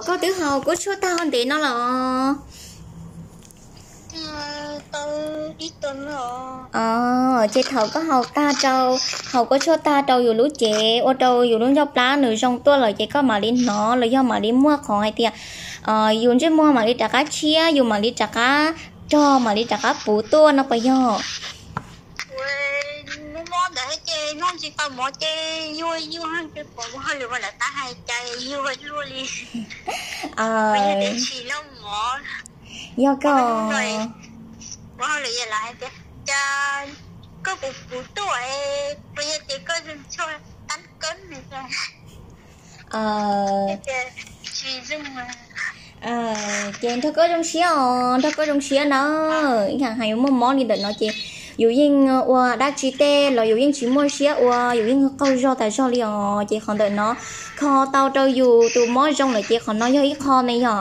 Koj twb haus kua tshuaj tag ntev no los? Ces thaum koj haus tag rau, haus kua tshuaj tag rau yus lub cev ua rau yus lub ncauj plab nws zoo tuaj lawm ces koj mam li hnov los yog mam li muaj qhov hais tias yus ntsej muag mam li rov qab tshiab, yus mam li rov qab rog, mam li rov qab puv tuaj no puas yog? Ua, mob mob ntawd ces noj tsis tau mov ces yuag yuag ces pom ua hauj lwm ua lawv tab hais cas yuag luaj li. Ua yog tias tsis noj mov, yog koj ua hauj lwm yog lawv hais tias cas koj puv puv tuaj, ua yog tias koj zoo tshuaj tab kawb ne. Ces nrog koj zoo siab os, nrog koj zoo siab na. Ib yam hais yuav muaj mob li ntawm no ces yus yeej ua dab tsi tej los yus yeej tsis muaj siab ua, yus yeej qaug zog tas zog li os. Ces qhov ntawm no kho tau rau yus tus mob zoo lawm ces qhov no yog ib qho me yog